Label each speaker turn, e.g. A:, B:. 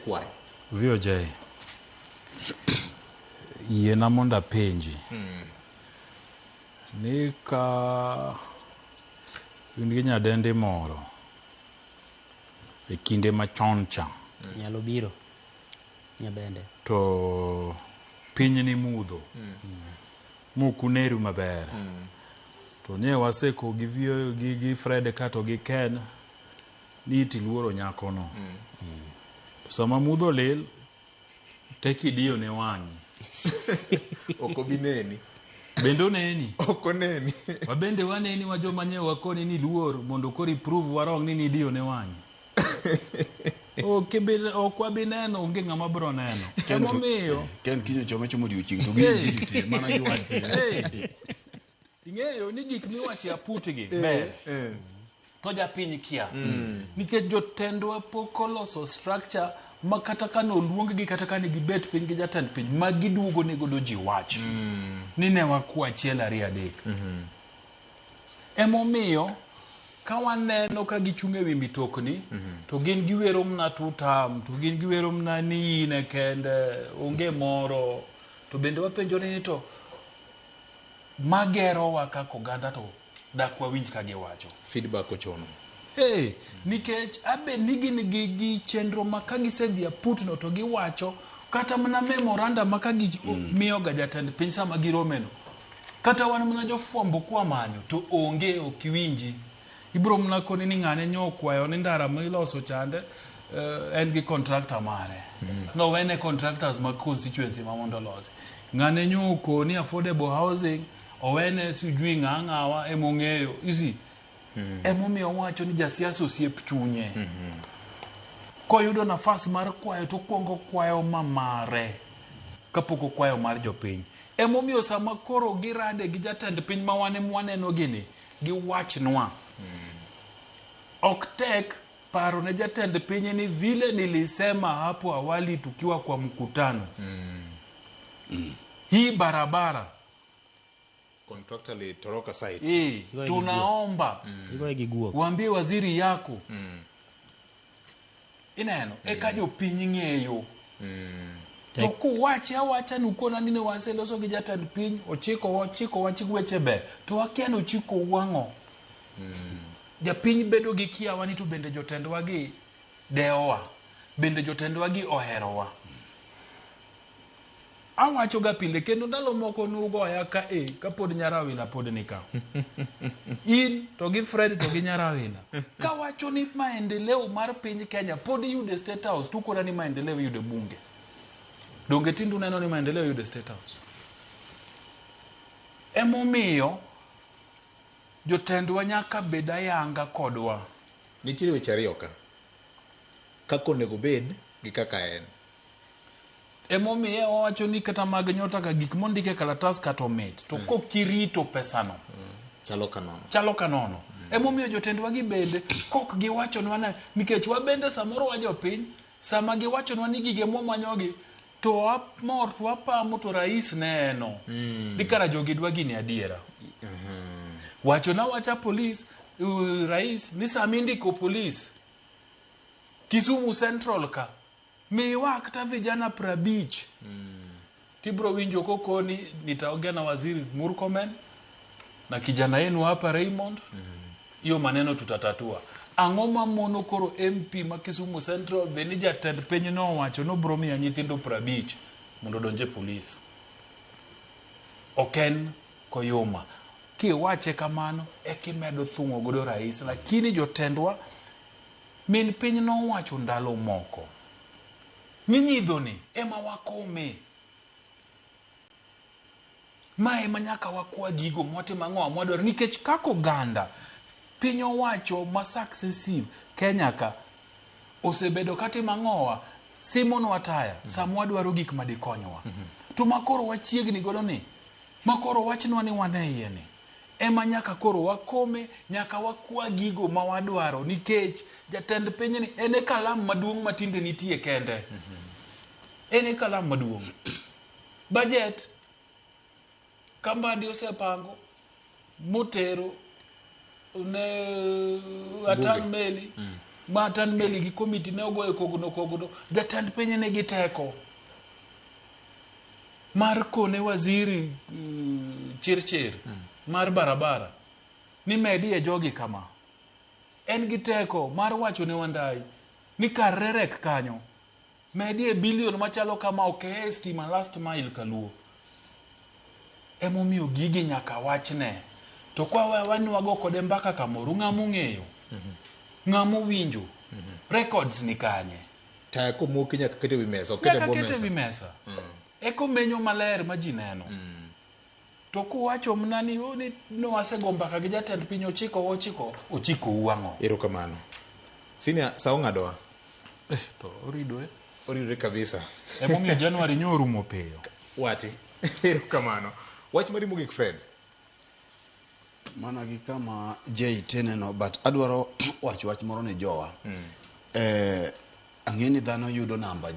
A: Kwayo.
B: VOJ, yiena mondo apenji ni ka in gi nyadendi moro e kinde machon cha
C: Nyalo biro. Nyabende.
B: to piny ni mudho mok uneru maber to nye waseko gi, gi Fred ka to gi Ken ni tiluoro nyakono to sama mudho lil tekidiyo ne wang'i
A: Ok obi neni.
B: bende oneni
A: Ok oneni.
B: wabende waneni wa joma nye wakoni ni luor mondo koro iprove warong ni nidiyo ne wang'i ok wabi neno onge ng'ama biro neno emomiyo
D: Ken kiny ochome chomo odiochieng' to giwinji tie mana giwach tie.
B: Ing'eyo ni gik miwacho e aputgi ber to japiny kia nikech jotendwa pok oloso structure ma kata ka noluong-gi kata ka ne gibet piny gi jatend piny ma giduogo ne godo ji wach ni ne wakwa achiel ariyo adek. Emomiyo ka waneno ka gichung' e wi mitokni to gin giwero mna tutam to gin giwero mna ni in e kende onge moro to bende wapenjore ni to magerowa kaka oganda to dak wawinj ka giwacho.
A: Feedback ochuno.
B: Hey, nikech abe ni gin gi chenro ma ka gisedhi aputno to giwacho kata mana memorandum ma ka gimiyoga jatend piny sama giromeno kata wan mana jofwambo kwamanyo to onge ok iwinji ibiro mana koni ni ng'ane nyo okwayo ni ndara miloso chande en gi contractor mare nowene contractors mag constituency ma mondo olosi ng'ane nyo okoni affordable housing owene sijui ng'a ng'awa emong'eyo you see emomiyo wacho ni jasiasa osiep chunye koyudo nafas mar kwayo to okwongo kwayo mamare kapok okwayo mar jopiny emomiyo sama koro girade gi jatend piny ma wan ema waneno gini giwachnwa ok tek paro ne jatend piny ni vile nilisema hapo awali tukiwa kwa mkutano hii barabara
A: Contractor litoroka site.
B: Tunaomba
C: Igoye gi guok.
B: waambie waziri yako ineno eka jopiny ng'eyo to kuwache awacha ni ukona ni ne waseloso gi jatend piny ochikowa ochikowa chik weche ber to wakia ni ochiko wang'o japiny bedo gi kiawa ni to bende jotendwa gi dewowa bende jotendwa gi oherowa awacho ga pile kendo ndalo moko nugoya ka e kapod Nyarawila pod ni ka in to gi Fred to gi Nyarawila kawacho ni maendeleo mar piny Kenya pod iyudo e State House tukona ni maendeleo iyudo e bunge donge tinde uneno ni maendeleo iyudo e State House emomiyo jotendwa nyaka bed ayanga kodwa
A: Nitiere weche ariyo ka. Kaka onego bed gi kaka en.
B: Emomiyo owacho ni kata mag nyota ka gik mondik e kalatas kata omit to kokirito pesano
A: Chalo ka nono.
B: Chalo ka nono. Emomiyo jotendwa gi bende kok giwachonwa na nikech wabende samoro wajopiny sama giwachonwa ni gige mwamanyogi to wamor to wapamo to rais neno ni kara jogi dwa gini adiera. Wachona wacha polis rais ni sama indiko polis Kisumu Central ka miwa kata vijana 50 tibro winjo kokoni nitaongea na waziri Murkomen na kijana yenu hapa Raymond hiyo maneno tutatatua. Ang'o mamono koro MP ma Kisumu Central be ni jatend piny nowacho nobro miya nyithindo 50 mondo odonj e polis. Ok en koyuma. Kiwache kamano ekimedo thung'o godo rais, lakini jotendwa min piny nowacho ndalo moko ni nyidhoni ema wakome. Ma ema nyaka wakwa gigo mwatimo ang'o mwadwaro nikech kaka oganda piny owacho ma successive Kenya ka osebedo katimo ang'owa simonwa taya sama wadwaro gik madikonyowa to makoro wachiegni godo ni makoro wachnwa ni wan e iye ni ema nyaka koro wakome nyaka wakwa gigo ma wadwaro nikech jatend piny ni en e kalam maduong' ma tinde nitie kende en e kalam maduong' budget ka Mbadi osepango motero ne Atang' Meli Ma tan meli gi komiti ne ogoyo kogno kogno. Jatend piny nigi teko mar kone waziri Chirchir mar barabara ni medie jogi kama. En gi teko mar wacho ne Wandayi ni kar rerek kanyo medie bilion machalo kama okeye stima last mile kaluo. Emomiyo gigi nyaka wachne. To kwa wanwago kode mbaka kamoro, ng'ama ong'eyo, ng'ama owinjo, records ni kanye?
A: Taya komoki nyaka kete wi mesa, ok kete
B: Nyaka
A: bwo
B: kete
A: mesa.
B: wi mesa. Eko menyo maler ma ji neno. To kuwacho mna ni "Oh, ni nowasego mbaka gi jatend piny ochiko ochiko ochiko uwang'o.
A: Erokamano. Senior, sa ong'adowa.
B: To oridore.
A: Oridore kabisa.
B: Emomiyo January nyo orumo piyo.
A: Wati. Erokamano. Wach mari mogik Fred.
D: Mana gi kama Jay teneno, but adwaro wacho wach moro ne jowa. Ang'e ni dhano yudo namba